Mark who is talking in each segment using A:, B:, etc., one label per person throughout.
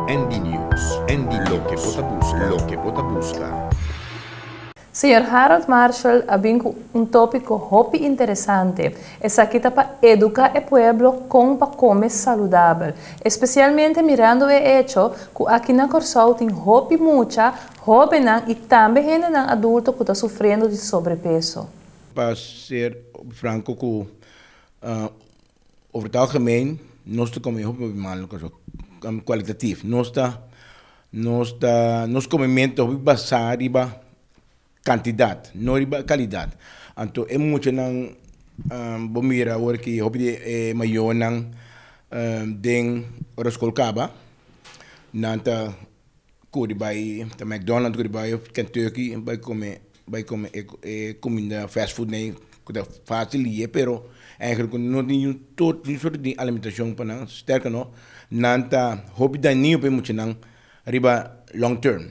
A: ND News, ND Loke bo ta buska, loke bo ta buska.
B: Señor Harold Marshall a bin ku un tópiko hopi interesante. Esaki ta pa eduká e pueblo kon pa kome saludabel. Espesialmente mirando e echo ku aki na Kòrsou tin hopi mucha, hóbennan i tambe hendenan adulto ku ta sufriendo di sobrepeso.
C: Pa ser franco ku over het algemeen nos ta kome hopi hopi mal na Kòrsou, kualitatief. Nos ta nos ta nos komementu ta hopi basá riba kantidat, no riba kalidat. Anto e muchanan bo mira awor ki hopi di e mayornan den ora skol kaba nan ta kuri bai ta McDonald kuri bai of Kentucky bai kome bai kome e kuminda fast food nei ku ta fásil liye pero eigenlijk no tin niun niun sorto di alimentashon pa nan sterker no nan ta hopi dañino pa e muchanan riba long term.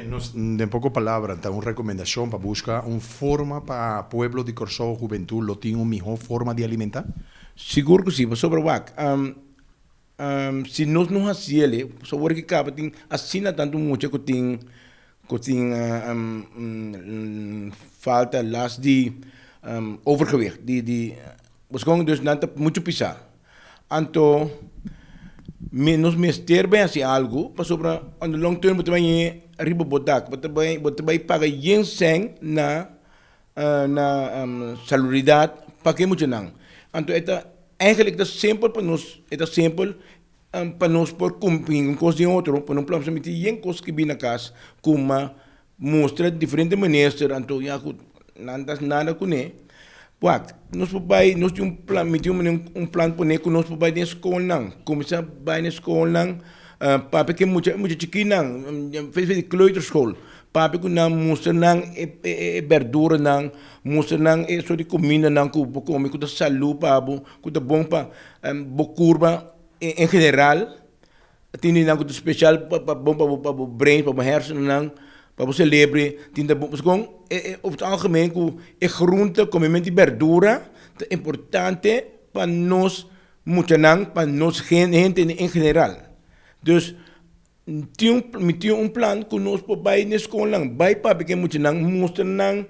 D: Nos den poko palabra ta un rekomendashon pa buska un forma pa pueblo di Kòrsou hubentut lo tin un mihó forma di alimentá?
C: Sigur ku si pasobra wak Si nos no hasi el, pasobra ora ki kaba tin asina tantu mucha ku tin ku tin falta las di overgewicht di di pasobra dus nan ta muchu pisá. Anto mi nos mester bai hasi algu pasobra on the long term bo ta bai ñe riba bo dak bo ta bai bo ta bai paga yen sèn na na salubridat pa ke muchanan. Anto e ta eigenlijk ta simpel pa nos e ta simpel pa nos por kumpli un kos den otro pa no plama solamente yen kos skibi na kas kuma mustra diferente minister anto ya ku nan ta nada kuné. Wak nos por bai nos tin un plan mi tin un plan pone ku nos por bai den skolnan kuminsá bai den skolnan papia ku e mucha mucha chikinan di kleuterschool. Papia ku nan mustra nan e berduranan, mustra nan e sort di kumindanan ku bo kome ku ta salú pa bo, ku ta bon pa bo kurba en general. Tin di nan ku ta speshal pa bon pa bo pa bo brain, pa bo hersennan, pa bo selebre. Tin ta bon, pasobra kon over het algemeen ku e groente, komementu di berdura ta importante pa nos muchanan, pa nos hende en general. Dus Tin un, mi tin un plan ku nos por bai na e skolnan, bai papia ku e muchanan, mustra nan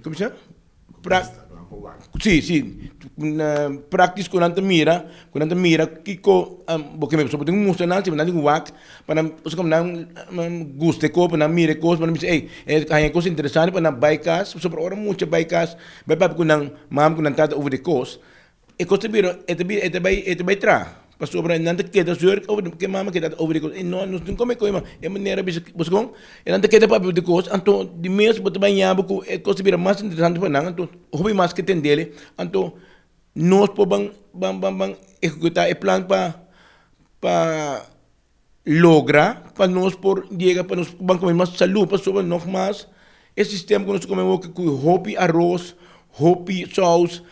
C: komo se llama? Si, si, praktis ku nan ta mira, ku nan ta mira kiko bo ke pasobra bo tin ku mustra nan, si nan tin ku wak pa nan pasobra nan gusta e kos, pa nan mira e kos, pa nan bisa ey e haña e kos interesante pa nan bai kas, pasobra ora mucha bai kas bai papia ku nan mama ku nan tata over di e kos. E kos ta bira, e ta bira, e ta bai, e ta bai traha, pasobra nan ta keda zùrg over di, ke mama keda over di kos, e no, nos tin kome koe ma, e manera bisa, bo sa kon? E nan ta keda papia di kos, anto di mes bo ta bai ñaba ku e kos ta bira mas interesante pa nan, anto hopi mas ke tendele, anto nos por ban, ban, ban, ban ehekutá e plan pa, pa logra pa nos por yega pa nos ban kome mas salú pasobra nogmas e sistema ku nos ta kome awor ku hopi aros, hopi sous,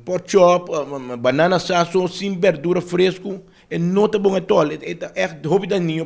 C: pork chop, banana saso sin berdura fresku e no ta bon atòl e ta ègt hopi dañino.